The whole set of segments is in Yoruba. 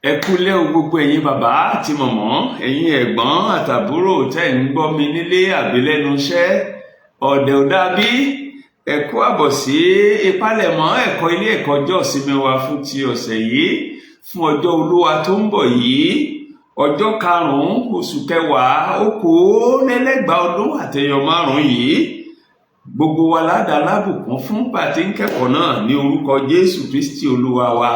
Ẹ kúlé o, gbogbo ẹ̀yin bàbá àti mọ̀mọ́, ẹ̀yin ẹ̀gbọ́n àtàbúrò tẹ́ ń gbọ́ mi nílé àbí lẹ́nu iṣẹ́. Ọ̀dẹ̀ ò dàbí. Ẹ kú àbọ̀ sí ìpalẹ̀mọ́ ẹ̀kọ́ ilé ẹ̀kọ́ ọjọ́ ìsinmi wa fún ti ọ̀sẹ̀ yìí, fún ọjọ́ Olúwa tó ń bọ̀ yìí, ọjọ́ 5 oṣù 10 2025 yìí. Gbogbo wa ládàá lábùkún fún bá ti ń kẹ́kọ̀ọ́ náà ní orúkọ Jésù Kristi Olúwa wa.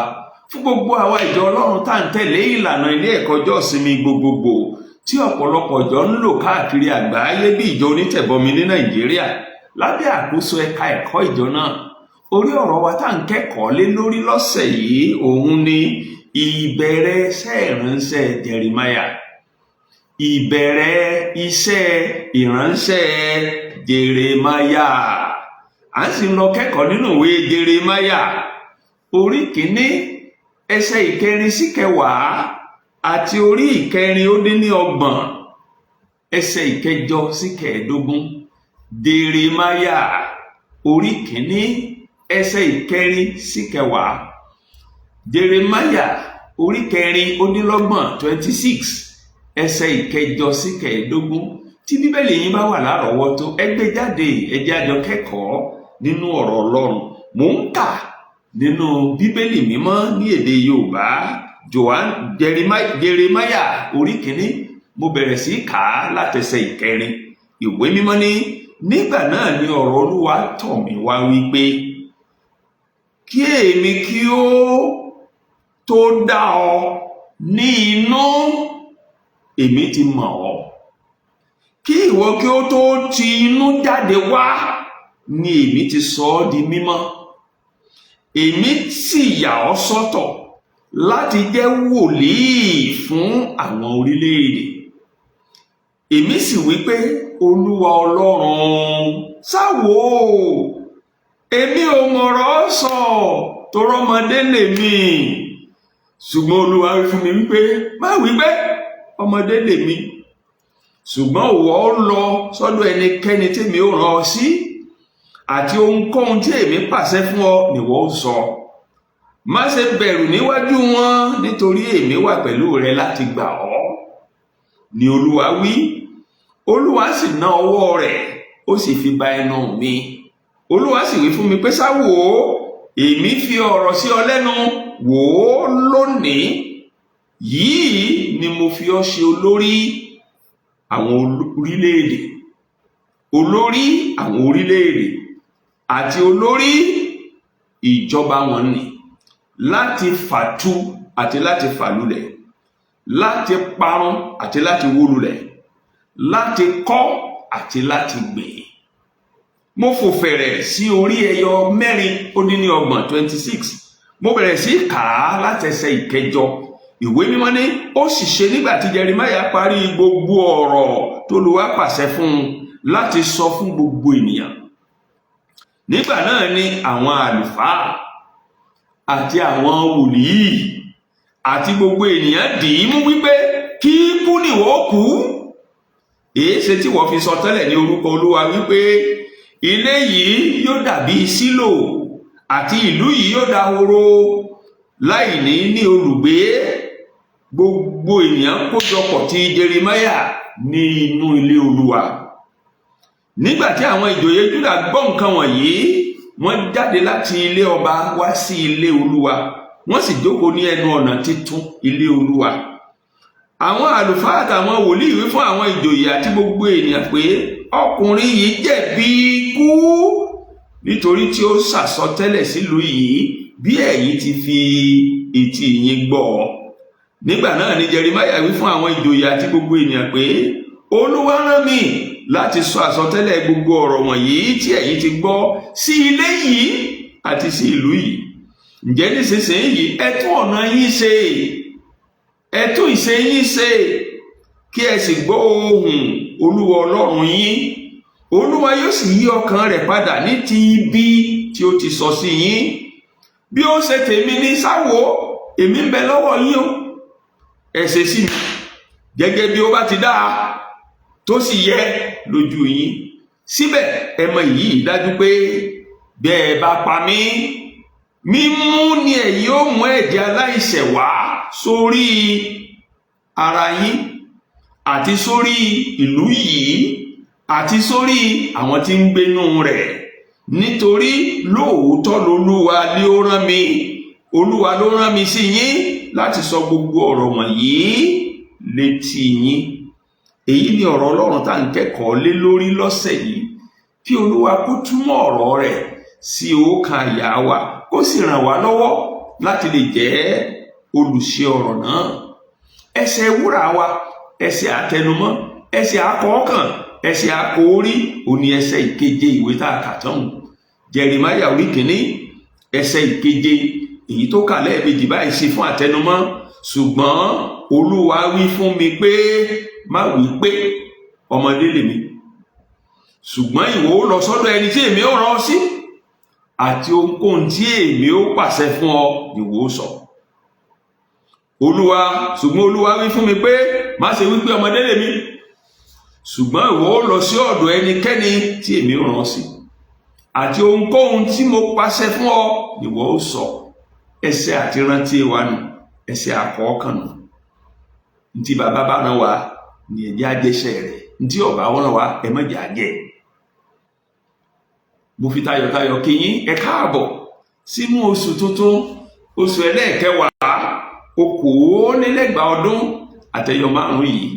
Fún gbogbo àwa ìjọ Ọlọ́run tá à ń tẹ̀lé ìlànà ilé ẹ̀kọ́ ọjọ́ ìsinmi gbogbogbò tí ọ̀pọ̀lọpọ̀ ìjọ ń lò káàkiri àgbáyé, bí ìjọ onítẹ̀bọmi ní Nàìjíríà lábẹ́ àkóso ẹ̀ka ẹ̀kọ́ ìjọ náà, orí ọ̀rọ̀ wa tá à ń kẹ́kọ̀ọ́ lé lórí lọ́sẹ̀ yìí, òun ni ìbẹ̀rẹ̀ iṣẹ́ ìránṣẹ́ Jeremáyà. Ìbẹ̀rẹ̀ iṣẹ́ ìránṣẹ́ Jeremáyà. À ń sì lọ kẹ́kọ̀ọ́ nínú ìwé Jeremáyà, orí 1, ẹsẹ̀ 4 sí 10, àti orí 34, ẹsẹ̀ 8 sí 15. Jeremáyà, orí 1, ẹsẹ̀ 4 sí 10. Jeremáyà, orí 34, 26, ẹsẹ̀ 8 sí 15. Tí Bíbélì yín bá wà lárọ̀ọ́wọ́tó, ẹ gbé jáde, ẹ jẹ́ a jọ kẹ́kọ̀ọ́ nínú ọ̀rọ̀ Ọlọ́run. Mò ń kà nínú Bíbélì Mímọ́ ní èdè Yorùbá. Johan Jeremáyà, orí 1, mo bẹ̀rẹ̀ sí kà á látẹsẹ̀ 4. Ìwé Mímọ́ ní, nígbà náà ni ọ̀rọ̀ Olúwa tọ̀ mí wá wípé, kí èmi kí ó tó dá ọ ní inú, èmi ti mọ̀ ọ́; kí ìwọ kí ó tó ti inú jáde wá ni èmi ti sọ ọ́ di mímọ́, èmi sì yà ọ́ sọ́tọ̀ láti jẹ́ wòlíì fún àwọn orílẹ̀-èdè. Èmi sì wí pé, Olúwa Ọlọ́run, sáwò, èmi ò mọ̀rọ̀ sọ, torọ́mọdé lèmi. Ṣùgbọ́n Olúwa wí fún mi wípé, má wí pé ọmọdé lèmi, ṣùgbọ́n ìwọ ó lọ sọ́dọ̀ ẹnikẹ́ni tèmi ó rán ọ sí, àti ohunkóhun tí èmi pàṣẹ fún ọ nìwọ ó sọ. Má ṣe bẹ̀rù níwájú wọn, nítorí èmi wà pẹ̀lú rẹ láti gbà ọ́, ni Olúwa wí. Olúwa sì ná ọwọ́ rẹ̀, ó sì fi ba ẹnu mi. Olúwa sì wí fún mi pé, sá wò ó, èmi fi ọ̀rọ̀ sí ọ lẹ́nu. Wò ó, lónìí yìí ni mo fi ọ́ ṣe olórí àwọn orílẹ̀-èdè, olórí àwọn orílẹ̀-èdè àti olórí ìjọba wọn nì, láti fàtu àti láti fàlulẹ̀, láti parun àti láti wó lulẹ̀, láti kọ́ àti láti gbìn. Mo fò fẹ̀rẹ̀ sí orí ẹyọ 34, 26. Mo bẹ̀rẹ̀ sí kà á látẹsẹ̀ 8. Ìwé Mímọ́ ní, ó sì ṣe, nígbà tí Jeremáyà parí gbogbo ọ̀rọ̀ t'Olúwa pàṣẹ fún un láti sọ fún gbogbo ènìyàn, nígbà náà ni àwọn àlùfáà àti àwọn wòlíì àti gbogbo ènìyàn dì í mú wípé, kí kú nìwọ kú. Èéṣe tí wọ́n fi sọ tẹ́lẹ̀ ní orúkọ Olúwa wípé ilé yìí yóò dàbí Sílò, àti ìlú yìí yóò dahoro láì ní ní olùgbé? Gbogbo ènìyàn kójọpọ̀ ti Jeremáyà ní inú ilé Olúwa. Nígbà tí àwọn ìjòyè Júdà gbọ́ nǹkan wọ̀nyí, wọ́n jáde láti ilé ọba wá sí ilé Olúwa, wọ́n sì jókòó ní ẹnu ọ̀nà títún ilé Olúwa. Àwọn àlùfáà àtàwọn wòlíì wí fún àwọn ìjòyè àti gbogbo ènìyàn pé, ọkùnrin yìí jẹ̀bi ikú, nítorí tí ó sàsọtẹ́lẹ̀ sílùú yìí bí ẹ̀yin ti fi etí yín gbọ́. Nígbà náà ni Jeremáyà wí fún àwọn ìjòyè àti gbogbo ènìyàn pé, Olúwa rán mi láti sọ àsọtẹ́lẹ̀ gbogbo ọ̀rọ̀ wọ̀nyí tí ẹ̀yin ti gbọ́ sí ilé yìí àti sí ìlú yìí. Ǹjẹ́ nísinsìnyí, ẹ tún ọ̀nà yín ṣe, ẹ tún ìṣe yín ṣe, kí ẹ sì gbọ́ ohùn Olúwa Ọlọ́run yín. Olúwa yóò sì yí ọkàn rẹ̀ padà ní ti ibi tí ó ti sọ sí yín. Bí ó ṣe tèmi ní, sáwò, èmi ń bẹ lọ́wọ́ yín o. Ẹ ṣe sí mi gẹ́gẹ́ bí ó bá ti dáa tó sì yẹ lójú yín. Síbẹ̀, ẹ mọ èyí dájú pé bí ẹ bá pa mí, mímú ni ẹ̀yin ó mú ẹ̀jẹ̀ aláìṣẹ̀ wá sórí ara yín àti sórí ìlú yìí àti sórí àwọn tí ń gbénú rẹ̀, nítorí lóòótọ́ lolúwa ló rán mi, Olúwa ló rán mi sí yín láti sọ gbogbo ọ̀rọ̀ wọ̀nyí létí yín. Èyí ni ọ̀rọ̀ Ọlọ́run tá à ń kẹ́kọ̀ọ́ lé lórí lọ́sẹ̀ yìí. Kí Olúwa kó túmọ̀ ọ̀rọ̀ rẹ̀ sí ọkàn àyà wa, kó sì ràn wá lọ́wọ́ láti lè jẹ́ olùṣe ọ̀rọ̀ náà. Ẹsẹ̀ wúrà wa, ẹsẹ̀ àtẹnumọ́, ẹsẹ̀ akọ̀ọ̀kàn, ẹsẹ̀ akọ̀orí òní, ẹsẹ̀ ìkeje ìwé tá a kà tán, Jeremáyà orí 1, ẹsẹ̀ ìkeje, èyí tó kà lẹ́ẹ̀mejì báyìí ṣe fún àtẹnumọ́: "Ṣùgbọ́n Olúwa wí fún mi pé, má wí pé, ọmọdé lèmi, ṣùgbọ́n ìwọ ó lọ sọ́dọ̀ ẹni tí èmi ó rán ọ sí, àti ohunkóhun tí èmi ó pàṣẹ fún ọ ìwọ ó sọ." Olúwa, ṣùgbọ́n Olúwa wí fún mi pé, má ṣe wí pé, ọmọdé lèmi, ṣùgbọ́n ìwọ ó lọ sí ọ̀dọ̀ ẹnikẹ́ni tí èmi ó rán ọ sí, àti ohunkóhun tí mo pàṣẹ fún ọ ìwọ ó sọ. Ẹsẹ̀ àti rántí wa nù, ẹsẹ̀ àkọ́kàn nù. Ntí bàbá bá rán wa ní ẹ̀jẹ̀ àjẹsẹ̀ rẹ̀, ntí ọba rán wa, ẹ má jẹ́ àjẹ́. Mo fi tayọ̀tayọ̀ kí yín, ẹ káàbọ̀ sínú oṣù tuntun, oṣù ẹlẹ́ẹ̀kẹwàá, 2025 ọdún yìí.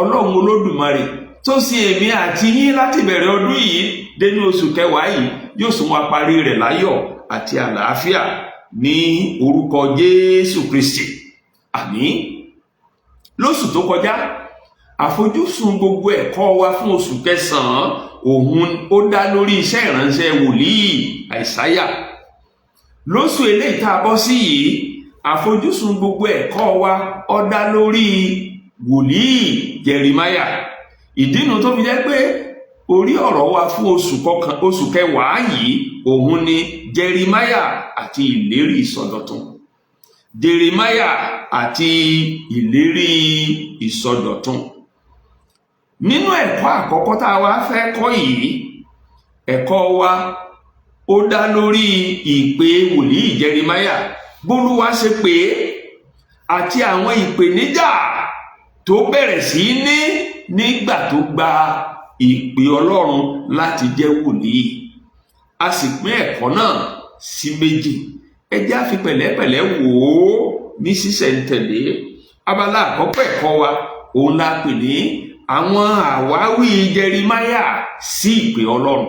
Ọlọ́run Olódùmarè tó sin èmi àti yín láti bẹ̀rẹ̀ ọdún yìí dénú oṣù kẹwàá yìí yóò sún wa parí rẹ̀ láyọ̀ àti àlàáfíà ní orúkọ Jésù Kristi, àmín. Lóṣù tó kọjá, àfojúsùn gbogbo ẹ̀kọ́ wa fún oṣù kẹsàn-án òun ó dá lórí iṣẹ́ ìránṣẹ́ wòlíì Àìsáyà. Lóṣù eléyìí tá a bọ́ sí yìí, àfojúsùn gbogbo ẹ̀kọ́ wa ó dá lórí wòlíì Jeremáyà. Ìdínú tó fi jẹ́ pé orí ọ̀rọ̀ wa fún oṣù kẹwàá yìí òun ni Jeremáyà àti ìlérí ìsọdọ̀tun. Jeremáyà àti ìlérí ìsọdọ̀tun. Nínú ẹ̀kọ́ àkọ́kọ́ tá a wá fẹ́ kọ́ yìí, ẹ̀kọ́ wa ó dá lórí ìpè wòlíì Jeremáyà, bólúwa ṣe pé, àti àwọn ìpèníjà tó bẹ̀rẹ̀ sí ní nígbà tó gba ìpè Ọlọ́run láti jẹ́ wòlíì. A sì pín ẹ̀kọ́ náà sí méjì. Ẹ jẹ́ á fi pẹ̀lẹ́pẹ̀lẹ́ wò ó ní sísẹ̀ntẹ̀lé. Abala àkọ́kọ́ ẹ̀kọ́ wa òun la pè ní àwọn àwáwí Jeremáyà sí ìpè Ọlọ́run.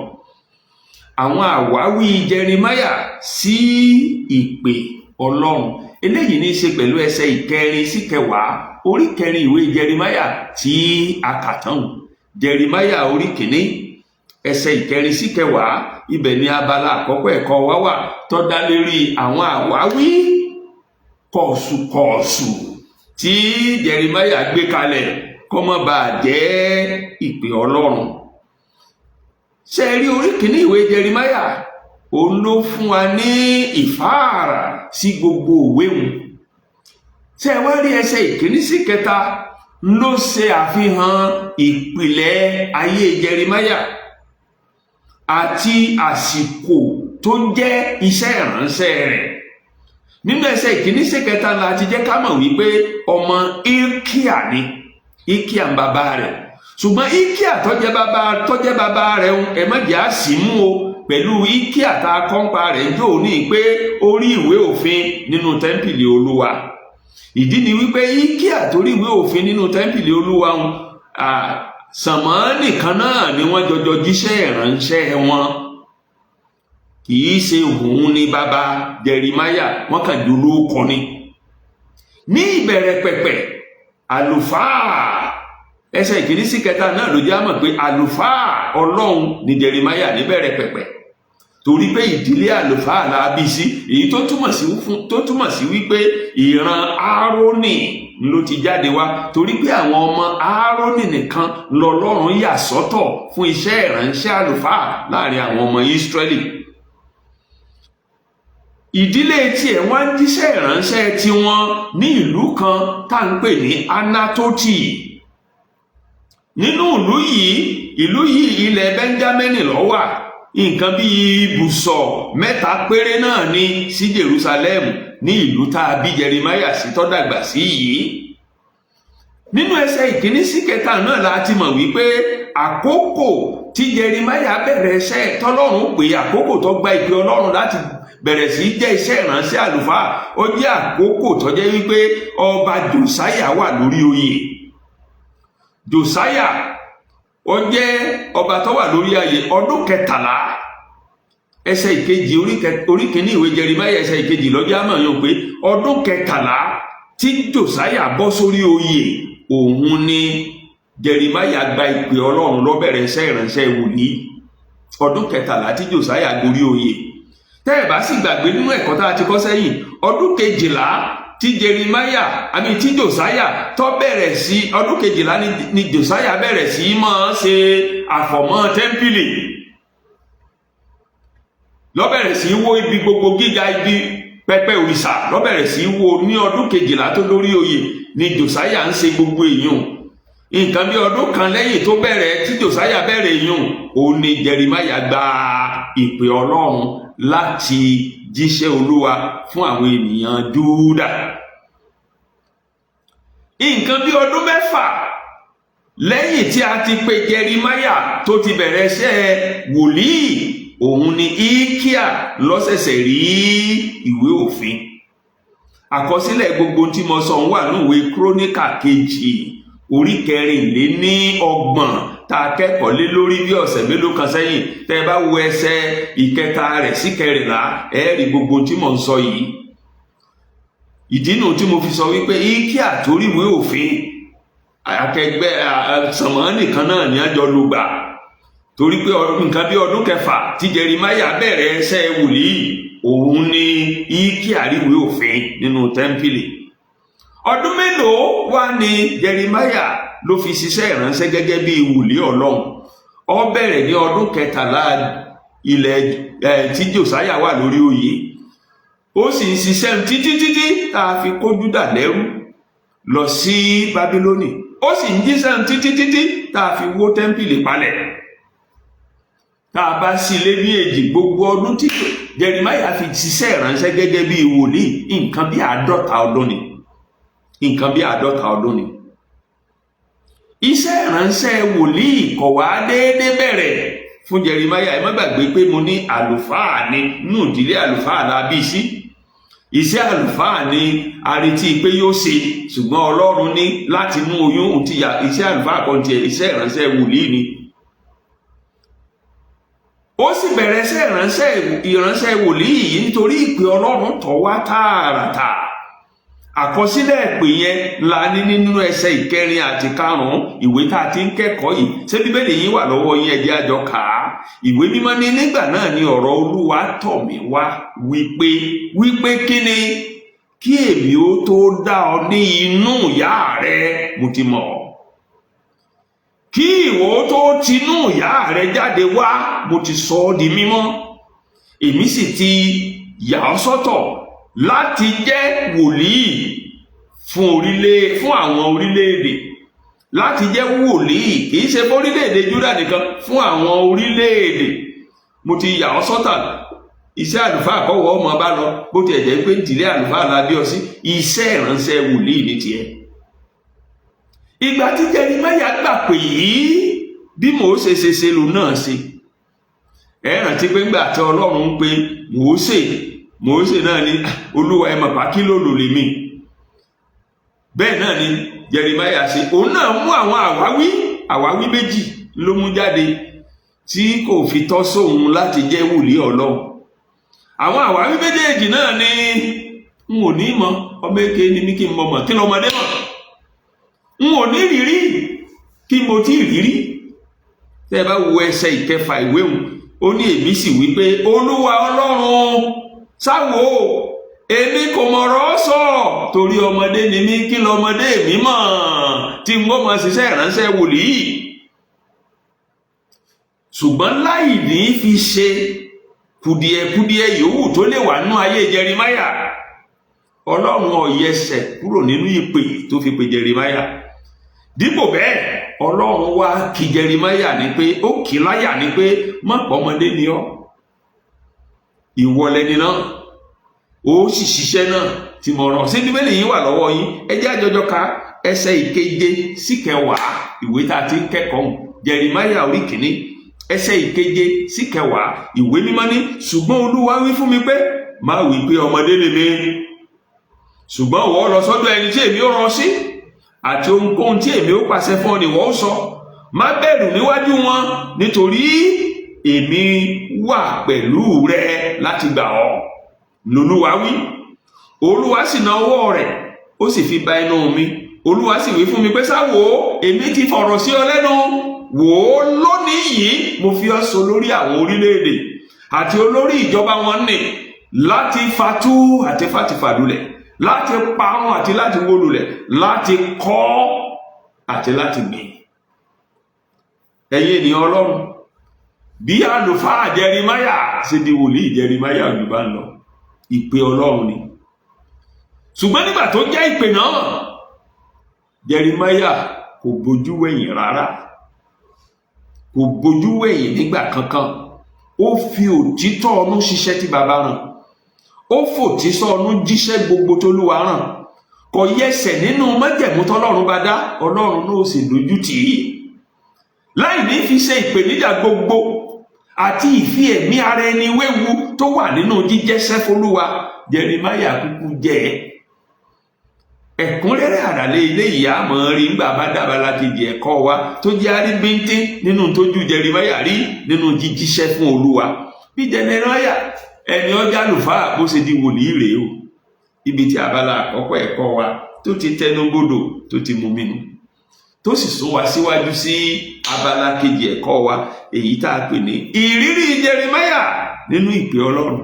Àwọn àwáwí Jeremáyà sí ìpè Ọlọ́run. Eléyìí ní í ṣe pẹ̀lú ẹsẹ̀ 4 sí 10, orí 4 ìwé Jeremáyà tí a kà tán. Jeremáyà orí 1, ẹsẹ̀ 4 sí 10, ibẹ̀ ni abala àkọ́kọ́ ẹ̀kọ́ wa wà, tó dá lérí àwọn àwáwí kọ̀ọ̀sùkọ̀ọ̀sù tí Jeremáyà gbé kalẹ̀ kó má bàa jẹ́ ìpè Ọlọ́run. Ṣe rí orí 1 ìwé Jeremáyà, òun ló fún wa ní ìfáàrà sí gbogbo òwe wọn. Ṣe wá rí ẹsẹ̀ 1 sí 3 ló ṣe àfihàn ìpìlẹ̀ ayé Jeremáyà àti àsìkò tó jẹ́ iṣẹ́ ìránṣẹ́ rẹ̀. Nínú ẹsẹ̀ 1 sí 3 la ti jẹ́ ká mọ̀ wípé ọmọ Hilkiah ni, Hilkiah ń bàbá rẹ̀. Ṣùgbọ́n Hilkiah tó jẹ́ bàbá rẹ̀ ń, ẹ má jẹ́ àṣìmú o pẹ̀lú Hilkiah tá a kọ́ ń pa rẹ̀ ń jò ní pé ó rí ìwé òfin nínú tẹ́ḿpìlì Olúwa. Ìdí ni wípé Hilkiah tó rí ìwé òfin nínú tẹ́ḿpìlì Olúwa ń, Sàmánì kan náà ni wọ́n jọjọ jíṣẹ́ ìránṣẹ́ wọn. Kì í ṣe òun ni bàbá Jeremáyà, wọ́n kàn jólókọ ni. Ní ìbẹ̀rẹ̀ pẹ̀pẹ̀, àlùfáà, ẹsẹ̀ 1 sí 3 náà ló jẹ́ àmọ̀ pé àlùfáà Ọlọ́run ni Jeremáyà níbẹ̀rẹ̀ pẹ̀pẹ̀, torí pé ìdílé àlùfáà la bí sí, èyí tó túmọ̀ sí wípé ìran Áárónì ló ti jáde wá, torí pé àwọn ọmọ Áárónì nìkan lọ́lọ́run yà sọ́tọ̀ fún iṣẹ́ ìránṣẹ́ àlùfáà láàrin àwọn ọmọ Ísírẹ́lì. Ìdílé tiẹ̀ wọ́n ń jíṣẹ́ ìránṣẹ́ tiwọn ní ìlú kan tá à ń pè ní Anatoti. Nínú ìlú yìí, ilẹ̀ Bẹ́ńjámínì ló wà. Nǹkan bí ibùsọ̀ 3 péré náà ní sí Jerusalem. ní ìlú tá a bí Jeremáyà sí tó dàgbà sí yìí. Nínú ẹsẹ̀ ìkíní sí kẹta náà la ti mọ̀ wípé àkókò tí Jeremáyà bẹ̀rẹ̀ iṣẹ́ tọ́lọ́run pé, àkókò tó gba ìpè Ọlọ́run láti bẹ̀rẹ̀ sí jẹ́ iṣẹ́ ìránṣẹ́ àlùfáà, ó jẹ́ àkókò tó jẹ́ wípé ọba Jòsáyà wà lórí oyè. Jòsáyà ó jẹ́ ọba tó wà lórí oyè ọdún 13. Ẹsẹ̀ ìkejì orí kìíní ìwé Jeremáyà, ẹsẹ̀ ìkejì lọ́jọ́ àmọ̀ yóò pé ọdún 13 tí Jòsáyà bọ́ sórí oyè, òun ni Jeremáyà gba ìpè Ọlọ́run ló bẹ̀rẹ̀ iṣẹ́ ìránṣẹ́ wòlíì. Ọdún 13 tí Jòsáyà gorí oyè. Tẹ́ ẹ̀ bá sì gbàgbé nínú ẹ̀kọ́ tá a ti kọ́ sẹ́yìn, ọdún 12 tí Jeremáyà àmì tí Jòsáyà tó bẹ̀rẹ̀ sí, ọdún 12 ni Jòsáyà bẹ̀rẹ̀ sí máa ṣe àfọ̀mọ́ tẹ́ḿpìlì, ló bẹ̀rẹ̀ sí wó ibi gbogbo gíga, ibi pẹpẹ òrìṣà ló bẹ̀rẹ̀ sí wó. Ní ọdún 12 tó lórí oyè ni Jòsáyà ń ṣe gbogbo èèyàn. Nǹkan bí ọdún kan lẹ́yìn tó bẹ̀rẹ̀ tí Jòsáyà bẹ̀rẹ̀ èèyàn, òun ni Jeremáyà gba ìpè Ọlọ́run láti jíṣẹ́ Olúwa fún àwọn ènìyàn Júdà. Nǹkan bí ọdún 6 lẹ́yìn tí a ti pe Jeremáyà tó ti bẹ̀rẹ̀ iṣẹ́ wòlíì, òun ni Íkíà lọ́sẹ̀sẹ̀ rí ìwé òfin. Àkọsílẹ̀ gbogbo tí mo sọ ń wà ní ìwé Króníkà kejì orí 34 tá a kẹ́kọ̀ọ́ lé lórí bí ọ̀sẹ̀ mélòó kan sẹ́yìn. Tẹ́ ẹ bá wo ẹsẹ̀ ìkẹta rẹ̀ sí 14, ẹ rí gbogbo tí mo ń sọ yìí. Ìdínú tí mo fi sọ wípé Íkíà tó rí ìwé òfin, akẹgbẹ́ sànmọ́ nìkan náà ní àjọ lùgbà, torí pé nǹkan bí ọdún 6 tí Jeremáyà bẹ̀rẹ̀ iṣẹ́ wòlíì, òun ni Íkíà rí ìwé òfin nínú tẹ́ḿpìlì. Ọdún mélòó wá ní Jeremáyà ló fi ṣiṣẹ́ ìránṣẹ́ gẹ́gẹ́ bí wòlíì Ọlọ́run? Ó bẹ̀rẹ̀ ní ọdún 13 ilẹ̀ tí Jòsáyà wà lórí oyè, ó sì ń ṣiṣẹ́ títí títí tá a fi kó Júdà lẹ́rú lọ sí Bábílónì, ó sì ń jíṣẹ́ títí títí tá a fi wó tẹ́ḿpìlì palẹ̀. Tá a bá sí ilé ní èjì, gbogbo ọdún tí Jeremáyà fi ṣiṣẹ́ ìránṣẹ́ gẹ́gẹ́ bí wòlíì, nǹkan bí 50 ọdún ni, nǹkan bí 50 ọdún ni. Iṣẹ́ ìránṣẹ́ wòlíì kò wá déédé bẹ̀rẹ̀ fún Jeremáyà. Ẹ má gbàgbé pé mo ní àlùfáà ni, nínú ìdílé àlùfáà la bí sí. Iṣẹ́ àlùfáà ni a retí pé yóò ṣe, ṣùgbọ́n Ọlọ́run ní láti inú oyún òun ti yà iṣẹ́ àlùfáà kan tiẹ̀, iṣẹ́ ìránṣẹ́ wòlíì ni. Ó sì bẹ̀rẹ̀ iṣẹ́ ìránṣẹ́ wòlíì yìí nítorí ìpè Ọlọ́run tọ̀ wá tààràtà. Àkọsílẹ̀ ìpè yẹn la ní nínú ẹsẹ̀ ìkẹrin àti karùn-ún ìwé tá a ti ń kẹ́kọ̀ọ́ yìí. Ṣé Bíbélì yín wà lọ́wọ́ yín? Ẹ jẹ́ a jọ kà á. Ìwé Mímọ́ ní, nígbà náà ni ọ̀rọ̀ Olúwa tọ̀ mí wá wípé kí ni? Kí èmi ó tó dá ọ ní inú ìyá rẹ, mo ti mọ̀ ọ́. Kí ìwọ tó tinú ìyá rẹ jáde wá, mo ti sọ ọ́ di mímọ́. Èmi sì ti yà ọ́ sọ́tọ̀ láti jẹ́ wòlíì fún àwọn orílẹ̀-èdè. Láti jẹ́ wòlíì, kì í ṣe fún orílẹ̀-èdè Júdà nìkan, fún àwọn orílẹ̀-èdè. Mo ti yà ọ́ sọ́tà. Iṣẹ́ àlùfáà kọ́wọ́ ọmọ bá lọ, bó tiẹ̀ jẹ́ pé ìdílé àlùfáà la bí ọ sí, iṣẹ́ ìránṣẹ́ wòlíì ní tiẹ̀. Ìgbà tí Jeremáyà gbà pé yìí, bí Mósè ṣe ṣe lò náà ṣe. Ẹ rántí pé ńgbà tí Ọlọ́run ń pe Mósè, Mósè náà ní, "Olúwa, ẹ mọ̀ pa kí ló lò lèmi." Bẹ́ẹ̀ náà ni Jeremáyà ṣe. Òun náà mú àwọn àwáwí méjì ló mú jáde tí kò fi tọ́ sóun láti jẹ́ wòlíì Ọlọ́run. Àwọn àwáwí méjèèjì náà ni, n ò ní mọ̀, ọmọ èké ni mí, kí n mọ̀ mọ̀, kí lọmọdé mọ̀? N ò ní rírí, kí mo tí rírí? Tẹ́ ẹ bá wo ẹsẹ̀ ìkẹfà ìwé òun, ó ní, èmi sì wí pé, Olúwa Ọlọ́run, sáwò, èmi kò mọ̀rọ̀ sọ, torí ọmọdé ni mí. Kí lọmọdé mi mọ̀ tí n ó mọ̀ ṣiṣẹ́ ìránṣẹ́ wòlíì? Ṣùgbọ́n láì ní fi ṣe kùdìẹ̀kudiẹ yòówù tó lè wà nínú ayé Jeremáyà, Ọlọ́run ò yẹsẹ̀ kúrò nínú ìpè tó fi pe Jeremáyà. Dípò bẹ́ẹ̀, Ọlọ́run wá kí Jeremáyà ní pé ó kì í láyà ní pé má pọ́mọdé ni ọ́, ìwọ lẹni náà. Ó sì ṣiṣẹ́ náà tí mo rán. Ṣé Bíbélì yín wà lọ́wọ́ yín? Ẹ jẹ́ àjọjọ ka ẹsẹ̀ 7 sí 10 ìwé tá a ti ń kẹ́kọ̀ọ́, Jeremáyà orí 1, ẹsẹ̀ 7 sí 10. Ìwé Mímọ́ ní, "Ṣùgbọ́n Olúwa wí fún mi pé, má wí pé ọmọdé lèmi, ṣùgbọ́n ìwọ lọ sọ́dọ̀ ẹni tí èmi ó rán sí, àti ohunkóhun tí èmi ó pàṣẹ fún ọ ni ìwọ ó sọ. Má bẹ̀rù níwájú wọn, nítorí èmi wà pẹ̀lú rẹ láti gbà ọ́, lolúwa wí." Olúwa sì na ọwọ́ rẹ̀, ó sì fi ba ẹnu mi. Olúwa sì wí fún mi pé, "Sá wò ó, èmi ti fọ̀rọ̀ sí ọ lẹ́nu. Wò ó, lónìí yìí mo fi ọ́ so lórí àwọn orílẹ̀-èdè àti olórí ìjọba wọn nì, láti fatú àti fàtìfàdulẹ̀, láti parun àti láti wó lulẹ̀, láti kọ́ àti láti gbìn." Ẹ̀yin ènìyàn Ọlọ́run, bí àlùfáà Jeremáyà ṣe di wòlíì Jeremáyà jù bá ń lọ, ìpè Ọlọ́run ni. Ṣùgbọ́n nígbà tó jẹ́ ìpè náà, Jeremáyà kò bojú wẹ̀yìn rárá, kò bojú wẹ̀yìn nígbà kankan. Ó fi òtítọ́ ọnú ṣiṣẹ́ tí bàbá rán, ó fòtítọ́ ọnú jíṣẹ́ gbogbo tólúwa rán. Kò yẹsẹ̀ nínú májẹ̀mú tọ́lọ́run bá dá. Ọlọ́run náà sì dojú tì í láì ní fi ṣe ìpèníjà gbogbo àti ìfi ẹ̀mí ara ẹni wéwu tó wà nínú jíjẹ́sẹ́ f'Olúwa. Jeremáyà kúkú jẹ́ ẹ. Ẹ̀kúnrẹ́rẹ́ àlàyé ilé ìyá mọ̀ rí ńgbà bá dábàá lákejì ẹ̀kọ́ wa, tó jẹ́ àríbíntín nínú tójú Jeremáyà rí nínú jíjíṣẹ́ fún Olúwa. Bí Jeremáyà, ẹni ọjà àlùfáà, bó ṣe di wòlíì rèé o. Ibi tí abala àkọ́kọ́ ẹ̀kọ́ wa tó ti tẹnubodò, tó ti mú mi nù, tó sì sún wa síwájú sí abala kejì ẹ̀kọ́ wa, èyí tá a pè ní ìrírí Jeremáyà nínú ìpè Ọlọ́run.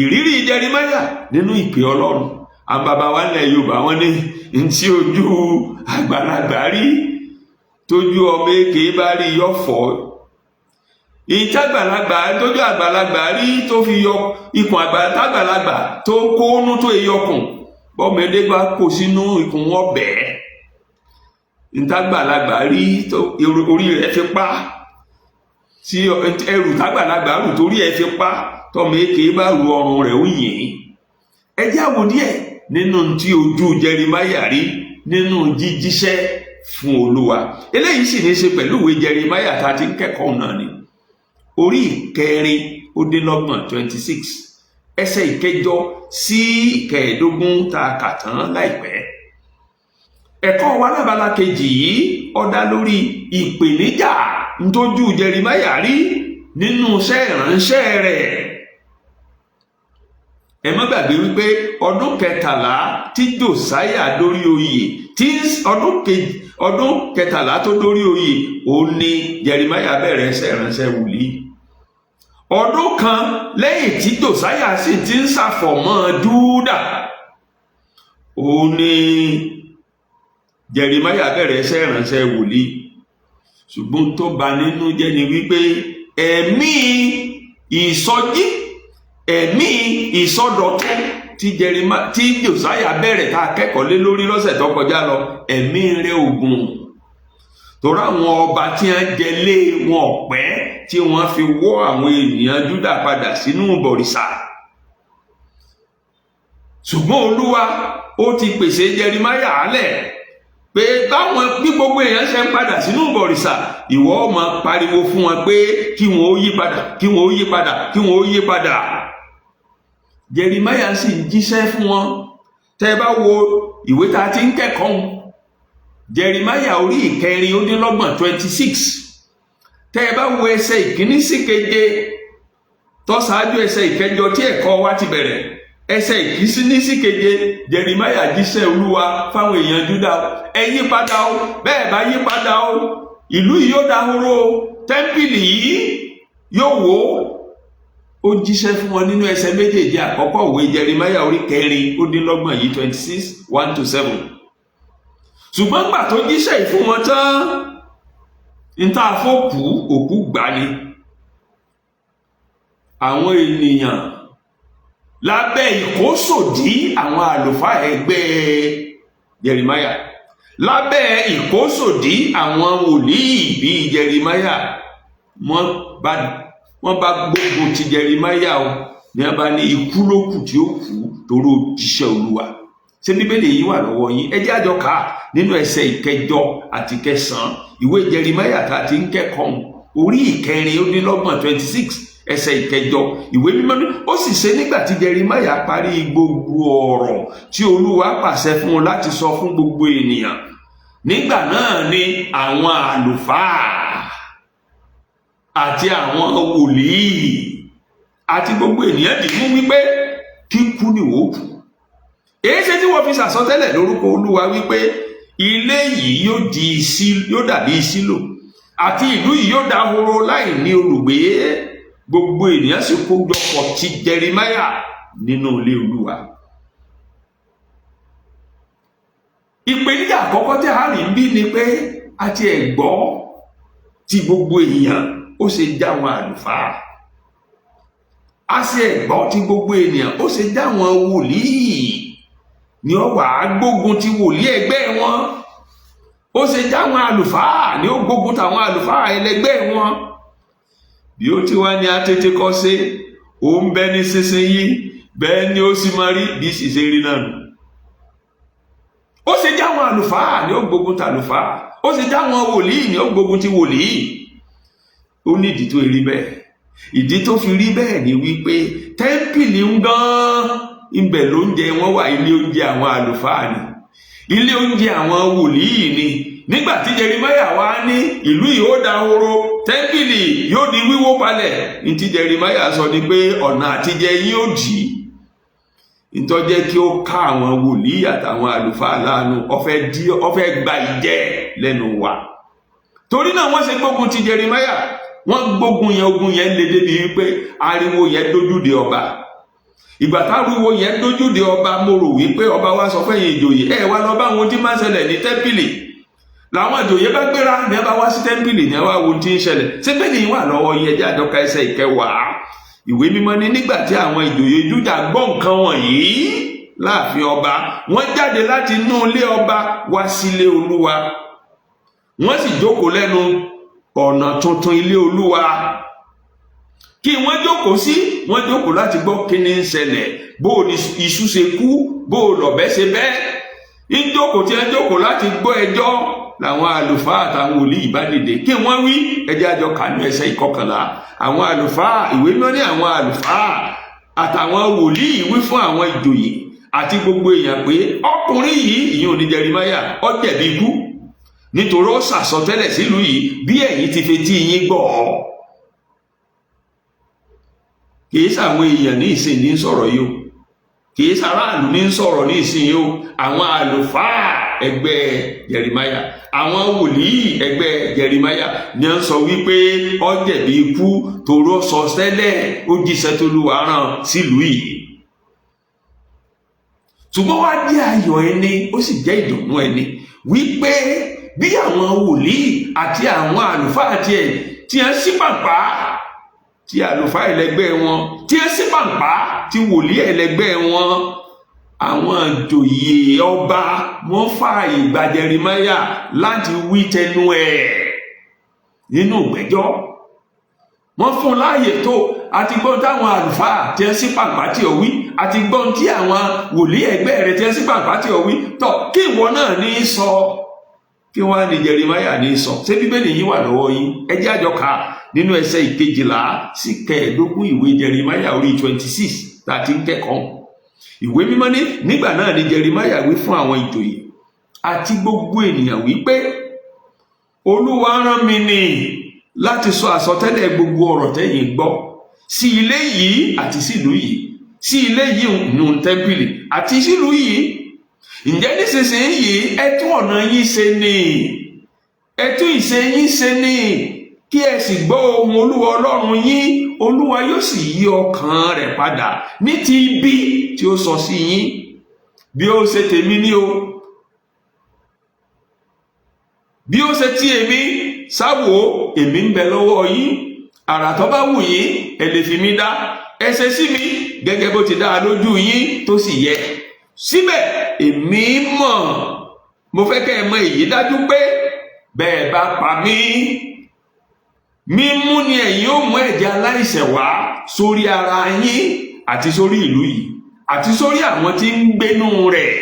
Ìrírí Jeremáyà nínú ìpè Ọlọ́run. Àwọn bàbá wa nílẹ̀ Yorùbá, wọn ní ntí ojú àgbàlagbà rí, tójú ọmọ èké bá rí, yọ fọ́. Ìtàgbàlagbà, tójú àgbàlagbà rí, tó fi yọ ikùn àgbàlagbà tó kónú tó yọkùn, bọ́mọdé bá kó sínú ikùn wọn bẹ́ẹ̀. Ntàgbàlagbà rí tó orí rẹ̀ fi pa, tí ẹrù tàgbàlagbà rù torí ẹ̀ fi pa, tọmọ èké bá ru, ọrùn rẹ̀ ó yìn. Ẹ jẹ́ àwò díẹ̀ nínú tí ojú Jeremáyà rí nínú jíjíṣẹ́ fún Olúwa. Eléyìí sì ní í ṣe pẹ̀lú ìwé Jeremáyà tá a ti ń kẹ́kọ̀ọ́ náà ni, orí 26, 26, ẹsẹ̀ 8 sí 15 tá a kà tán láìpẹ́. Ẹ̀kọ́ wa lábala kejì yìí, ó dá lórí ìpèníjà ntójú Jeremáyà rí nínú iṣẹ́ ìránṣẹ́ rẹ̀. Ẹ má gbàgbé wípé ọdún 13 tí Jòsáyà dórí oyè, tí ọdún 13 tó dórí oyè, òun ni Jeremáyà bẹ̀rẹ̀ iṣẹ́ ìránṣẹ́ wòlíì. Ọdún kan lẹ́yìn tí Jòsáyà sì ti ń ṣàfọ̀mọ́ Júdà, òun ni Jeremáyà bẹ̀rẹ̀ iṣẹ́ ìránṣẹ́ wòlíì. Ṣùgbọ́n tó bà nínú jẹ́ ni wípé ẹ̀mí ìsọjí, ẹ̀mí ìsọdọ̀tun tí Jerema tí Jòsáyà bẹ̀rẹ̀, tá a kẹ́kọ̀ọ́ lé lórí lọ́sẹ̀ tó kọjá lọ, ẹ̀mí rẹ̀ ògùn, torí àwọn ọba tí wọ́n jẹ lé wọn ọ̀pẹ́ tí wọ́n fi wọ́ àwọn ènìyàn Júdà padà sínú ìbọ̀rìṣà. Ṣùgbọ́n Olúwa ó ti pèsè Jeremáyà álẹ̀ pé báwọn bí gbogbo èèyàn ṣe ń padà sínú ìbọ̀rìṣà, ìwọ ó máa pariwo fún wọn pé kí wọn ó yí padà, kí wọn ó yí padà, kí wọn ó yí padà. Jeremáyà sì ń jíṣẹ́ fún wọn. Tẹ́ ẹ bá wo ìwé tá a ti ń kẹ́kọ̀ọ́, Jeremáyà orí 26, 26, tẹ́ ẹ bá wo ẹsẹ̀ 1 sí 7 tó ṣáájú ẹsẹ̀ 8 tí ẹ̀kọ́ wa ti bẹ̀rẹ̀, ẹsẹ̀ 1 sí 7, Jeremáyà jíṣẹ́ Olúwa fáwọn èèyàn Júdà: ẹ yí padà o, bẹ́ẹ̀ bá yí padà o, ìlú yìí yóò dahoro o, tẹ́ḿpìlì yìí yóò wó. Ó jíṣẹ́ fún wọn nínú ẹsẹ̀ méjèèjì àkọ́kọ́ ìwé Jeremáyà orí 26 yìí, 26:1 to 7. Ṣùgbọ́n gbà tó jíṣẹ́ yìí fún wọn tán, níta fòkú òkú gbà ni. Àwọn ènìyàn lábẹ́ ìkósòdí àwọn àlùfáà ẹgbẹ́ Jeremáyà, lábẹ́ ìkósòdí àwọn wòlíì bíi Jeremáyà, wọ́n bá gbógun ti Jeremáyà o. Ní a bá ní ikú ló kù tí ó kú torí ó jíṣẹ́ Olúwa. Ṣé Bíbélì yìí wà lọ́wọ́ yín? Ẹ jẹ́ àjọ kà á nínú ẹsẹ̀ 8 àti 9, ìwé Jeremáyà tá a ti ń kẹ́kọ̀ọ́, orí 26, 26, ẹsẹ̀ 8. Ìwé Mímọ́ ní, ó sì ṣe nígbà tí Jeremáyà parí gbogbo ọ̀rọ̀ tí Olúwa pàṣẹ fún un láti sọ fún gbogbo ènìyàn, nígbà náà ni àwọn àlùfáà àti àwọn wòlíì àti gbogbo ènìyàn dì mú wípé, "Kíkú ni wò ó kú. Èyí ṣe tí wọ́n fi ṣàsọtẹ́lẹ̀ lórúkọ Olúwa wípé ilé yìí yóò dàbí Sílò, àti ìlú yìí yóò dahoro láì ní olùgbé?" Gbogbo ènìyàn sì kó jọpọ̀ ti Jeremáyà nínú ilé Olúwa. Ìpèníjà àkọ́kọ́ tí a rí ń bí ni pé a ti ẹ̀ gbọ́ tí gbogbo èèyàn, ó ṣe já wọn àlùfáà, a sì ẹ̀ gbọ́ tí gbogbo ènìyàn, ó ṣe já wọn wòlíì ni ó wà á gbógun ti wòlíì ẹgbẹ́ wọn, ó ṣe já wọn àlùfáà ni ó gbógun tàwọn àlùfáà ẹlẹgbẹ́ wọn. Bí ó ti wá ní atété kọ́ ṣe ó ń bẹ nísinsìnyí, bẹ́ẹ̀ ni ó sì máa rí bí sì ṣe rí náà nù. Ó ṣe já wọn àlùfáà ni ó gbógun ti àlùfáà, ó ṣe já wọn wòlíì ni ó gbógun ti wòlíì. Ó ní ìdí tó rí bẹ́ẹ̀. Ìdí tó fi rí bẹ́ẹ̀ ni wípé tẹ́ḿpìlì ń gan ibẹ̀ lóúnjẹ wọn wà. Ilé oúnjẹ àwọn àlùfáà ni, ilé oúnjẹ àwọn wòlíì ni. Nígbà tí Jeremáyà wá ní ìlú yìí ó dahoro, tẹ́ḿpìlì yóò di wíwó palẹ̀, ní tí Jeremáyà sọ ni pé ọ̀nà àtijẹ yín ó dì í. Ntọ́jẹ́ kí ó ká àwọn wòlíì àtàwọn àlùfáà láàánú, ó fẹ́ gba ìjẹ lẹ́nu wa. Torí náà wọ́n ṣe gbógun ti Jeremáyà. Wọ́n gbógun yẹn, ogun yẹn lé débi wípé ariwo yẹn dójúde ọba. Ìgbà táriwo yẹn dójúde ọba, mo rò wípé ọba wa sọ fẹ́yìn ìjòyè, ẹ wá lọ bá àwọn tí máa ń ṣẹlẹ̀ ní tẹ́ḿpìlì. Làwọn ìjòyè bá gbéra ní ẹ bá wá sí tẹ́ḿpìlì ní ẹ wá wo ohun tí ń ṣẹlẹ̀. Síbẹ̀ ní wà lọ́wọ́ yẹn? Jẹ́ àdọ́ka ẹsẹ̀ 10. Ìwé Mímọ́ ní, nígbà tí àwọn ìjòyè Júdà gbọ́ nǹkan wọ̀nyí láàfin ọba, wọ́n jáde láti inú ilé ọba wá sílé Olúwa, wọ́n sì jókòó lẹ́nu ọ̀nà tuntun ilé Olúwa. Kí wọ́n jókòó sí, wọ́n jókòó láti gbọ́ kí ni ń ṣẹlẹ̀, bó o ní iṣu ṣe kú, bó o lọ̀bẹ ṣe bẹ́. Ń jókòó tí wọ́n jókòó láti gbọ́ ẹjọ́, làwọn àlùfáà àtàwọn wòlíì bá dìde. Kí wọ́n wí? Ẹjẹ́ àjọ kànú ẹsẹ̀ 11. Àwọn àlùfáà, Ìwé Mímọ́ ní, àwọn àlùfáà àtàwọn wòlíì wí fún àwọn ìjòyè àti gbogbo èèyàn pé, ọkùnrin yìí, ìyẹn òní Jeremáyà, ó jẹ̀bi ikú, nítorí ó sàsọtẹ́lẹ̀ sílùú yìí bí ẹ̀yin ti fetí yín gbọ́. Kìí sàwọn èèyàn ní ìsìn ní sọ̀rọ̀ yìí o, kìí sàráàlú ní sọ̀rọ̀ ní ìsìn yìí o. Àwọn àlùfáà ẹgbẹ́ Jeremáyà, àwọn wòlíì ẹgbẹ́ Jeremáyà ni wọ́n sọ wípé ó jẹ̀bi ikú torí ó sọ tẹ́lẹ̀, ó jíṣẹ́ t'Olúwa rán sílùú yìí. Ṣùgbọ́n wá jẹ́ ayọ̀ ẹni, ó sì jẹ́ ìdùnnú ẹni wípé bí àwọn wòlíì àti àwọn àlùfáà tiẹ̀ tí wọ́n sí pàpà tí àlùfáà ẹlẹgbẹ́ wọn, tí wọ́n sí pàpà tí wòlíì ẹlẹgbẹ́ wọn, àwọn ìjòyè ọba wọ́n fààyè gba Jeremáyà láti wí tẹnu ẹ̀ nínú ìgbẹ́jọ́. Wọ́n fún un láàyè tó àti gbọ́n táwọn àlùfáà tí wọ́n sí pàpà tí ò wí, àti gbọ́n tí àwọn wòlíì ẹgbẹ́ rẹ̀ tí wọ́n sí pàpà tí ò wí tọ́, kí ìwọ náà ní í sọ. Kí wọ́n á ní Jeremáyà ní í sọ? Ṣé Bíbélì yín wà lọ́wọ́ yín? Ẹ jẹ́ àjọ kà nínú ẹsẹ̀ 12 sí 15, ìwé Jeremáyà orí 26 tá a ti ń kẹ́kọ̀ọ́. Ìwé Mímọ́ ní, nígbà náà ni Jeremáyà wí fún àwọn ìjòyè àti gbogbo ènìyàn wípé, Olúwa rán mi ní láti sọ àsọtẹ́lẹ̀ gbogbo ọ̀rọ̀ tẹ́yin gbọ́ sí ilé yìí àti sílùú yìí, sí ilé yìí nù tẹ́ḿpìlì àti sílùú yìí. Ǹjẹ́ nísinsìnyí, ẹ tún ọ̀nà yín ṣe ni, ẹ tún ìṣe yín ṣe ni, kí ẹ sì gbọ́ ohùn Olúwa Ọlọ́run yín. Olúwa yóò sì yí ọkàn rẹ̀ padà ní ti ibi tí ó sọ sí yín. Bí ó ṣe tèmi ní o, bí ó ṣe ti èmi sáwò, èmi ń bẹ lọ́wọ́ yín. Àrà tó bá wù yín ẹ lè fi mí dá. Ẹ ṣe sí mi gẹ́gẹ́ bó ti dá lójú yín tó sì yẹ. Síbẹ̀ èmi mọ̀, mo fẹ́ kẹ́ ẹ mọ̀ èyí dájú pé bẹ́ẹ̀ bá pa mí, mímú ni ẹ̀yin ó mú ẹ̀jẹ̀ aláìṣẹ̀ wá sórí ara yín. àti sórí ìlú yìí àti sórí àwọn tí ń gbénú rẹ̀,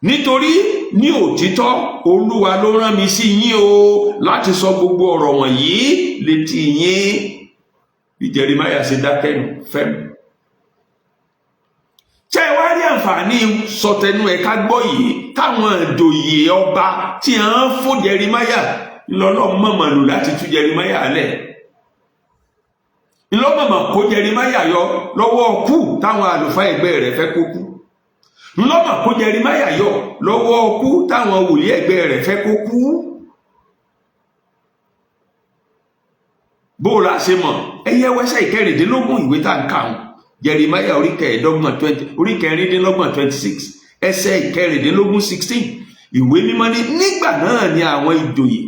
nítorí ní òtítọ́ Olúwa ló rán mi sí yín o láti sọ gbogbo ọ̀rọ̀ wọ̀nyí létí yín. Bí Jeremáyà ṣe dákẹ́ nù fẹ́mi. Ṣé ẹ wá rí àǹfààní sọtẹnu ẹ ká gbọ́ yìí táwọn ìjòyè ọba tí à ń fún Jeremáyà ńlọlọ́ mọ̀mọ̀ lò láti tú Jeremáyà lẹ̀, ńlọ́mọ̀mọ̀ kó Jeremáyà yọ lọ́wọ́ kú táwọn àlùfáà ẹgbẹ́ rẹ̀ fẹ́ kó kú, ńlọ́mọ̀ kó Jeremáyà yọ lọ́wọ́ kú táwọn wòlíì ẹgbẹ́ rẹ̀ fẹ́ kó kú. Bó o la ṣe mọ̀? Ẹyẹ wẹsẹ̀ 16 ìwé tá n kà ń Jeremáyà orí 25 20, orí 26 26, ẹsẹ̀ 16 16. Ìwé mímọ́ ní nígbà náà ni àwọn ìjòyè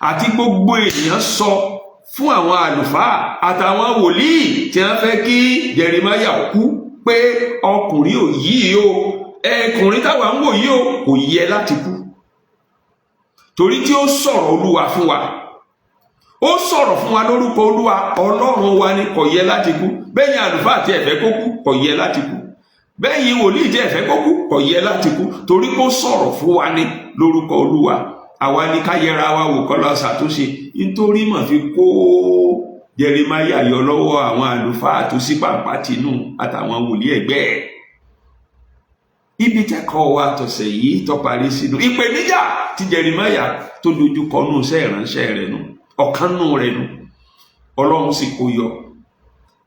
àti gbogbo ènìyàn sọ fún àwọn àlùfáà àtàwọn wòlíì tí wọ́n fẹ́ kí Jeremáyà kú pé ọkùnrin ò yí o, ẹkùnrin táwa ń wò yí o kò yẹ láti kú, torí tí ó sọ̀rọ̀ Olúwa fún wa, ó sọ̀rọ̀ fún wa lórúkọ Olúwa Ọlọ́run wa ni, kò yẹ láti kú. Bẹ́yìn àlùfáà tí ẹ fẹ́ kó kú, kò yẹ láti kú. Bẹ́yìn wòlíì tí ẹ fẹ́ kó kú, kò yẹ láti kú, torí kó sọ̀rọ̀ fún wa ni lórúkọ Olúwa. Àwa ni ká yẹra wa wò kọ́ lọ ṣàtúnṣe. Nítorí mọ̀ fi kó Jeremáyà yọ lọ́wọ́ àwọn àlùfáà tó sí pàǹpá tìǹú àtàwọn wòlíì ẹgbẹ́ ẹ̀. Ibi tẹ́kọ̀ọ́ wa tọ̀sẹ̀ yìí tó parí sínú ìpèníjà tí Jeremáyà tó dojú kọ nù iṣẹ́ ìránṣẹ́ rẹ̀ nù, ọ̀kan nù rẹ̀ nù. Ọlọ́run sì kó yọ,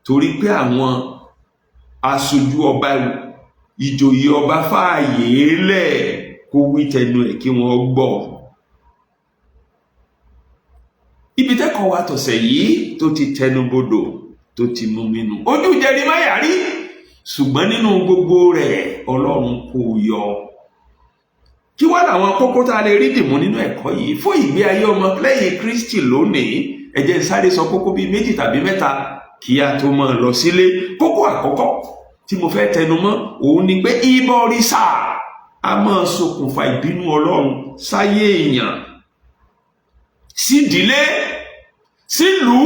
torí pé àwọn aṣojú ọba, ìjòyè ọba fààyè lẹ̀ kó wí tẹnu ẹ̀ kí wọ́n gbọ́. Ibi tẹ́kọ̀ọ́ wa tọ̀sẹ̀ yìí tó ti tẹnubodò tó ti mú mi nù. Ojú Jeremáyà rí, ṣùgbọ́n nínú gbogbo rẹ̀ Ọlọ́run kò yọ. Kí wá làwọn kókó tá a lè rí dìmú nínú ẹ̀kọ́ yìí fún ìgbé ayé ọmọ lẹ́yìn Kristi lónìí? Ẹ jẹ́ n sáré sọ kókó bíi méjì tàbí mẹ́ta kí a tó máa lọ sílé. Kókó àkọ́kọ́ tí mo fẹ́ tẹnu mọ́ òun ni pé ìbọ̀rìṣà a máa ṣokùnfà ìbínú Ọlọ́run sáyé èèyàn, sídìílé, sílùú,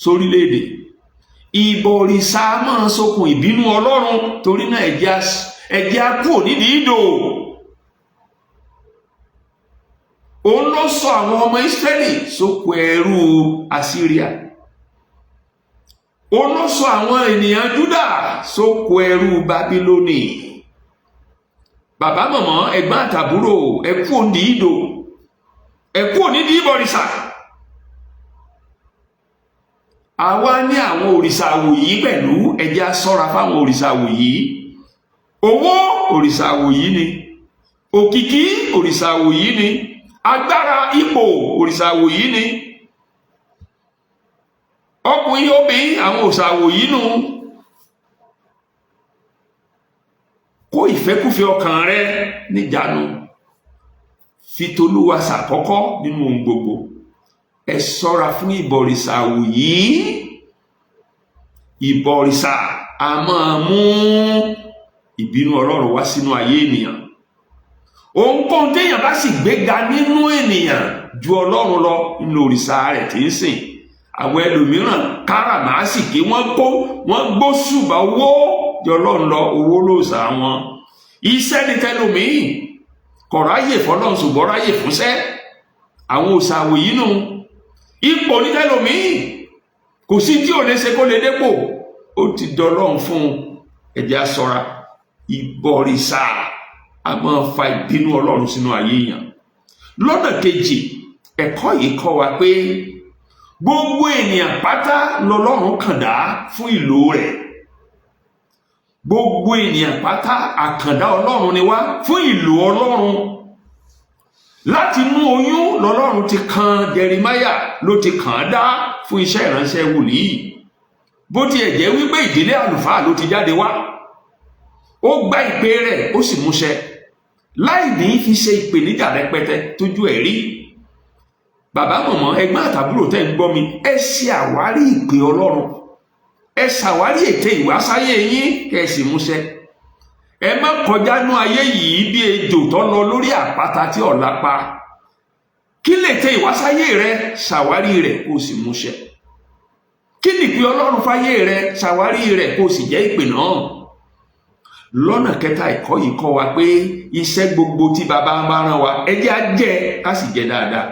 sórílẹ̀-èdè. Ìbọ̀rìṣà máa ṣokùn ìbínú Ọlọ́run, torí náà ẹ jẹ́ á kúrò nídìí ìdò. Òun ló sọ àwọn ọmọ Ísírẹ́lì sóko ẹrú Asíríà. Òun ló sọ àwọn ènìyàn Júdà sóko ẹrú Bábílónì. Bàbá, mọ̀mọ́, ẹ̀gbọ́n àtàbúrò, ẹ kúrò nídìí ìdò, ẹ kúrò nídìí ìbọ̀rìṣà. Àwa ní àwọn òrìṣà wòyí pẹ̀lú, ẹ jẹ́ á ṣọ́ra fáwọn òrìṣà wòyí. Owó òrìṣà wòyí ni, òkìkí òrìṣà wòyí ni, agbára ipò òrìṣà wòyí ni, ọkùnrin obìnrin àwọn òrìṣà wòyí nù. Kó ìfẹ́kúfẹ̀ẹ́ ọkàn rẹ níjànú, fi tolúwa ṣàkọ́kọ́ nínú ohun gbogbo. Ẹ ṣọ́ra fún ìbọ̀rìṣà wòyí. Ìbọ̀rìṣà a máa mú ìbínú Ọlọ́run wá sínú ayé ènìyàn. Ohunkóhun téèyàn bá sì gbéga nínú ènìyàn ju Ọlọ́run lọ nínú òrìṣà rẹ̀ tí ń sìn. Àwọn ẹlòmíràn káràmásìkí wọ́n kó wọ́n gbóṣùbà owó ju Ọlọ́run lọ, owó lòòṣà wọn. Iṣẹ́ ni tẹlòmíì, kò ráyè fọlọ́run ṣùgbọ́n ráyè fúnṣẹ́. Àwọn òòṣà wòyí nù. Ipò ní tẹlòmíì, kò sí tí ò lè ṣe kó lè dépò, ó ti dọlọ́run fún un. Ẹ jẹ́ á ṣọ́ra. Ìbọ̀rìṣà a máa fa ìbínú Ọlọ́run sínú ayé èèyàn. Lọ́nà kejì, ẹ̀kọ́ yìí kọ́ wa pé gbogbo ènìyàn pátá lọ́lọ́run kàndá fún ìlò rẹ̀. Gbogbo ènìyàn pátá àkàndá Ọlọ́run ni wá fún ìlò Ọlọ́run. Láti inú oyún lọ́lọ́run ti kan Jeremáyà, ló ti kàn án dá fún iṣẹ́ ìránṣẹ́ wòlíì. Bó tiẹ̀ jẹ́ wípé ìdílé àlùfáà ló ti jáde wá, ó gba ìpè rẹ̀ ó sì múṣẹ láì ní fi ṣe ìpèníjà rẹpẹtẹ tójú ẹ̀ rí. Bàbá, mọ̀mọ́, ẹ̀gbọ́n àtàbúrò tẹ́ ń gbọ́ mi, ẹ ṣe àwárí ìpè Ọlọ́run, ẹ ṣàwárí ète ìwásáyé yín kẹ́ ẹ sì múṣẹ. Ẹ má kọjá nú ayé yìí bí ejò tó lọ lórí àpáta tí ọ̀la pa. Kí lè tẹ ìwásáyé rẹ? Ṣàwárí rẹ̀ kó o sì múṣẹ. Kí ni ìpè Ọlọ́run fáyé rẹ? Ṣàwárí rẹ kó o sì jẹ́ ìpè náà. Lọ́nà kẹta, ẹ̀kọ́ yìí kọ́ wa pé iṣẹ́ gbogbo tí bàbá bá rán wa, ẹ jẹ́ á jẹ́, ká sì jẹ́ dáadáa.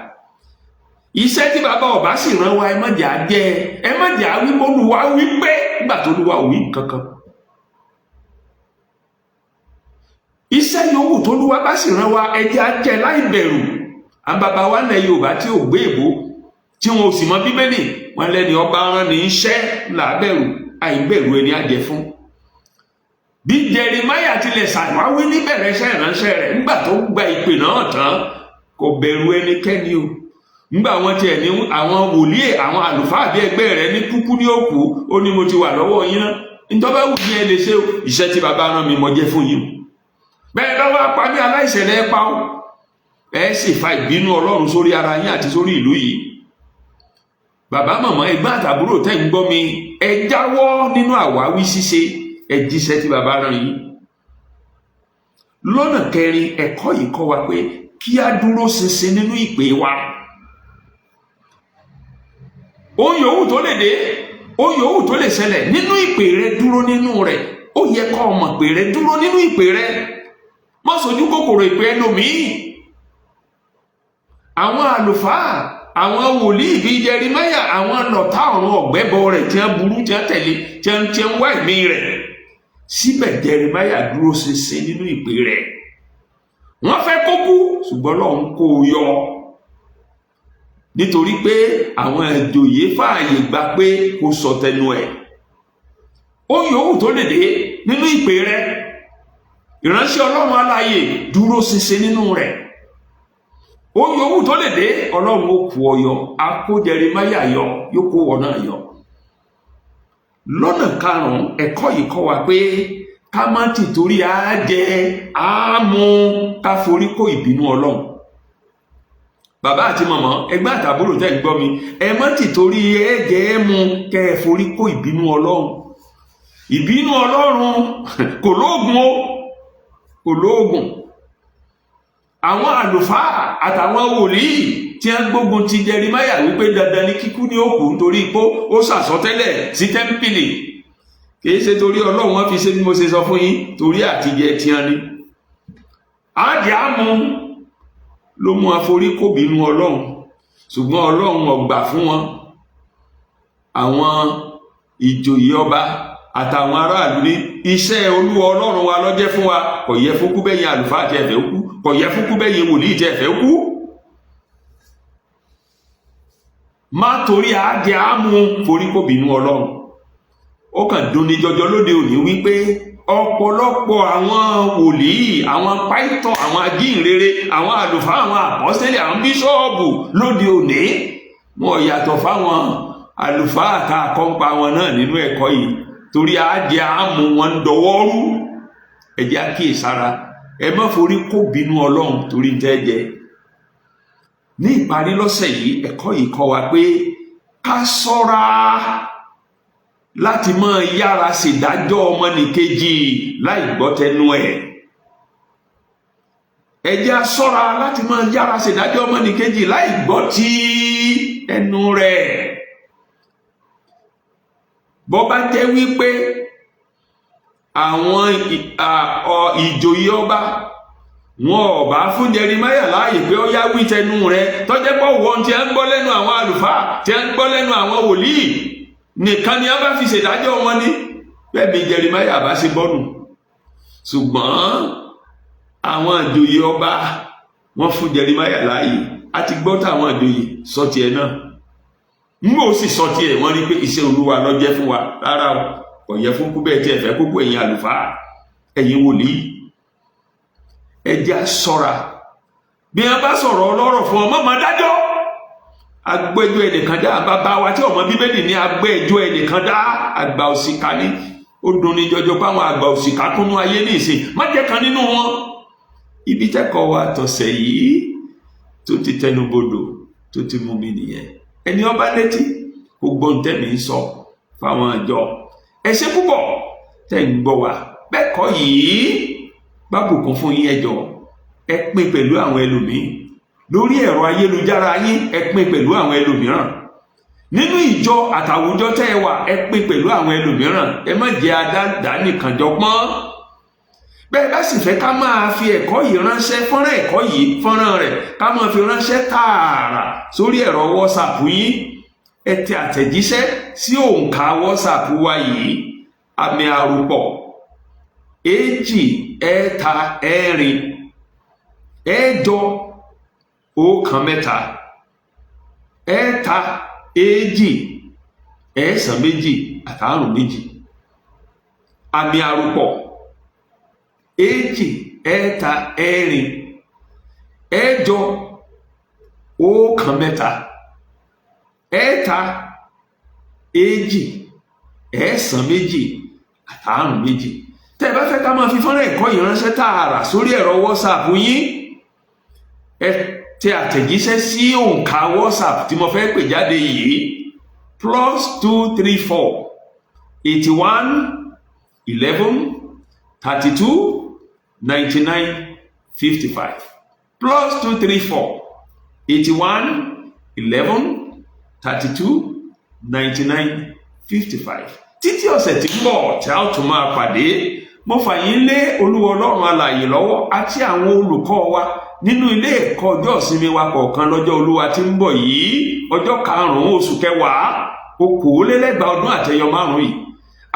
Iṣẹ́ tí bàbá ọba sì rán wa, ẹ má jẹ́ á jẹ́, ẹ má jẹ́ á wí bólúwa wí pé nígbà tó lúwa ò wí kankan. Iṣẹ́ yòówù tó lúwa bá sì rán wa, ẹ jẹ́ á jẹ́ láì bẹ̀rù. Àwọn bàbá wa lẹ̀ Yorùbá tí ò gbé èbó, tí wọn ò sì mọ Bíbélì, wọn lẹ́ni ọba rán ní iṣẹ́ là á bẹ̀rù, àìbẹ̀rù ẹni á jẹ fún. Bí Jeremáyà tilẹ̀ ṣàwáwí níbẹ̀rẹ̀ iṣẹ́ ìránṣẹ́ rẹ̀, nígbà tó gba ìpè náà tán, kò bẹ̀rù ẹnikẹ́ni o. Nígbà wọn tiẹ̀ ní àwọn wòlíì, àwọn àlùfáà bí ẹgbẹ́ rẹ̀ ní kúkú ní òkú, ó ní mo ti wà lọ́wọ́ yín náà, ntọ́ba wù ní ẹ lè ṣe o, iṣẹ́ tí bàbá rán mi mo jẹ́ fún yín o. Bẹ́ẹ̀ lọ́wọ́ apá ní aláìṣẹ̀lẹ̀ ẹ pa ó, ẹ sì fa ìbínú Ọlọ́run sórí ara yín àti sórí ìlú yìí. Bàbá, màmá, ẹ̀gbọ́n àtàbúrò tẹ́ ń gbọ́ mi, ẹ jáwọ́ nínú àwáwí ṣíṣe, ẹ jíṣẹ́ tí bàbá rán yín. Lọ́nà kẹrin, ẹ̀kọ́ yìí kọ́ wa pé kí á dúró ṣinṣin nínú ìpè wa. Ohun yòówù tó lè dé, ohun yòówù tó lè ṣẹlẹ̀ nínú ìpè rẹ, dúró nínú rẹ̀. Ó yẹ kó o mọ̀ pé rẹ dúró nínú ìpè rẹ, má sojú kòkòrò ìpè ẹlòmíì. Àwọn àlùfáà, àwọn wòlíì bíi Jeremáyà, àwọn lọ̀tá ọ̀run ọ̀gbẹ́bọ rẹ̀ tí wọ́n burú, tí wọ́n tẹ̀lé, tí wọ́n wá ẹ̀mí rẹ̀, síbẹ̀ Jeremáyà dúró ṣinṣin nínú ìpè rẹ̀. Wọ́n fẹ́ kó kú, ṣùgbọ́n Ọlọ́run kó o yọ, nítorí pé àwọn ìjòyè fààyè gba pé kó sọ tẹnu ẹ̀. Ó yòówù tó lè dé nínú ìpè rẹ̀, ìránṣẹ́ Ọlọ́run alààyè, dúró ṣinṣin nínú rẹ̀. Ó yòówù tó lè dé, Ọlọ́run ó kó ọ yọ. A kó Jeremáyà yọ, yóò kó wọ náà yọ. Lọ́nà karùn-ún, ẹ̀kọ́ yìí kọ́ wa pé ká má tìtorí á jẹ á mu ká forí kó ìbínú Ọlọ́run. Bàbá àti màmá, ẹgbẹ́ àtàbúrò tẹ́ ń gbọ́ mi, ẹ má tìtorí ẹ jẹ ẹ mu kẹ́ ẹ forí kó ìbínú Ọlọ́run. Ìbínú Ọlọ́run kò lóògùn o, kò lóògùn. Àwọn àlùfáà àtàwọn wòlíì tí wọ́n gbógun ti Jeremáyà wípé dandan ni kíkú ní òkú nítorí pé ó sàsọtẹ́lẹ̀ sí tẹ́ḿpìlì, kìí ṣe torí Ọlọ́run wọn fi ṣe bí mo ṣe sọ fún yín, torí àtijẹ tiwọn ni. Àjẹ́ àmú ló mú àforí kó bínú Ọlọ́run, ṣùgbọ́n Ọlọ́run ò gbà fún wọn. Àwọn ìjòyè ọba àtàwọn aráàlú ní iṣẹ́ Olúwa Ọlọ́run wa ló jẹ́ fún wa, kò yẹ fún kú bẹ́yìn àlùfáà tí ẹ fẹ́ kú, kò yẹ fún kú bẹ́yìn wòlíì tí ẹ fẹ́ kú. Má torí àjẹ àmú forí kó bínú Ọlọ́run. Ó kàn dunni jọjọ lóde òní wípé ọ̀pọ̀lọpọ̀ àwọn wòlíì, àwọn pásítọ̀, àwọn ajínrere, àwọn àlùfáà, àwọn àpọ́sítélì, àwọn bíṣọ́ọ̀bù lóde òní, wọn yàtọ̀ fáwọn àlùfáà tá a kọ́ ń pa wọn náà nínú ẹ̀kọ́ yìí. Torí àjẹ àmú wọn ń dọwọ́ rú. Ẹ jẹ́ á kíyèsára, ẹ má forí kó bínú Ọlọ́run torí ń tẹ́ jẹ. Ní ìparí lọ́sẹ̀ yìí, ẹ̀kọ́ yìí kọ́ wa pé ká ṣọ́ra láti máa yára ṣèdájọ́ ọmọnìkejì láì gbọ́ tẹnu ẹ̀. Ẹ jẹ́ á ṣọ́ra láti máa yára ṣèdájọ́ ọmọnìkejì láì gbọ́ ti ẹnu rẹ̀. Bó bá jẹ́ wípé àwọn ìjòyè ọba wọn ò bá fún Jeremáyà láàyè pé ó yá wí tẹnu rẹ̀, tọ́jẹ́ pọ̀ wọ́n tí a ń gbọ́ lẹ́nu àwọn àlùfáà, tí a ń gbọ́ lẹ́nu àwọn wòlíì nìkan ni a bá fi ṣèdájọ́ wọn ní, bẹ́ẹ̀ bí Jeremáyà bá ṣe bọ́nù. Ṣùgbọ́n àwọn ìjòyè ọba wọ́n fún Jeremáyà láàyè. A ti gbọ́ táwọn ìjòyè sọ tiẹ̀ náà, n bò sì sọ tiẹ̀, wọ́n rí pé iṣẹ́ Olúwa ló jẹ́ fún wa. Rárá o, kò yẹ fún kú bẹ́ẹ̀ tí ẹ fẹ́ kúkú ẹ̀yin àlùfáà, ẹ̀yin wòlíì. Ẹ jẹ́ á ṣọ́ra bí wọ́n bá sọ̀rọ̀ ọlọ́rọ̀ fún ọ, mọ̀mọ́ dájọ́. Agbẹ́jọ́ ẹnìkan dá, bàbá wa tí ọmọ Bíbélì ní agbẹ́jọ́ ẹnìkan dá, àgbà òṣìkà ni. Ó dunni jọjọ báwọn àgbà òṣìkà kúnnú ayé ní ìsìn, má jẹ́ kan nínú wọn. Ibi tẹ́kọ̀ọ́ wa tọ̀sẹ̀ yìí tó ti tẹnubodò tó ti mú mi nìyẹn. Ẹni ọba létí kò gbọ́n tẹ́mi ń sọ fáwọn ìjọ. Ẹ ṣé púpọ̀ tẹ́ ń gbọ́ wa. Bẹ́ẹ̀ kọ́ yìí bá bùkún fún yín, ẹ jọ̀ọ́ ẹ pín pẹ̀lú àwọn ẹlòmíín lórí ẹ̀rọ ayélujára yín, ẹ pín pẹ̀lú àwọn ẹlòmíràn. Nínú ìjọ àtàwùjọ tẹ́ ẹ wà, ẹ pín pẹ̀lú àwọn ẹlòmíràn. Ẹ má jẹ́ adádánìkànjọpọ́n. Bẹ́ẹ̀ bá sì fẹ́ ká máa fi ẹ̀kọ́ yìí ránṣẹ́, fọ́nrán ẹ̀kọ́ yìí, fọ́nrán rẹ̀, ká máa fi ránṣẹ́ tààrà sórí ẹ̀rọ WhatsApp yín, ẹ tẹ àtẹ̀jíṣẹ́ sí òǹkà WhatsApp wa yìí: àmì àròpọ̀ 2, 3, 4, 8, 1, 3, 3, 2, 9, 2 àtàrùn 2. Àmì àròpọ̀ 2, 3, 4, 8, 1, 3, 3, 2, 9, 2 àtàrùn 2. Tẹ́ ẹ bá fẹ́ ká máa fi fọ́nrán ẹ̀kọ́ yìí ránṣẹ́ tààrà sórí ẹ̀rọ WhatsApp yín, ẹ tẹ àtẹ̀jíṣẹ́ sí òǹkà WhatsApp tí mo fẹ́ pè jáde yìí: +234 81 11 32 99 55, +234 81 11 32 99 55. Títí ọ̀sẹ̀ tí ń bọ̀ tí a ó tún máa pàdé, mo fà yín lé Olúwa Ọlọ́run alààyè lọ́wọ́ àti àwọn olùkọ́ wa nínú ilé ẹ̀kọ́ ọjọ́ ìsinmi wa kọ̀ọ̀kan lọ́jọ́ Olúwa tí ń bọ̀ yìí, ọjọ́ 5 oṣù kẹwàá, 2025 yìí.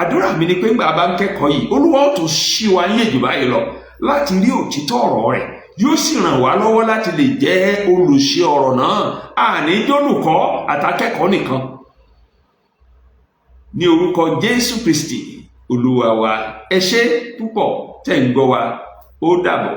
Àdúrà mi ni pé ńgbà bá ń kẹ́kọ̀ọ́ yìí, Olúwa ó tún ṣí wa ní èjì báyìí lọ láti rí òtítọ́ ọ̀rọ̀ rẹ̀, yóò sì ràn wá lọ́wọ́ láti lè jẹ́ olùṣe ọ̀rọ̀ náà, àní jólùkọ́ àtàkẹ́kọ̀ọ́ nìkan. Ní orúkọ Jésù Kristi Olúwa wa, ẹ ṣé púpọ̀ tẹ́ ń gbọ́ wa. Ó dàbọ̀.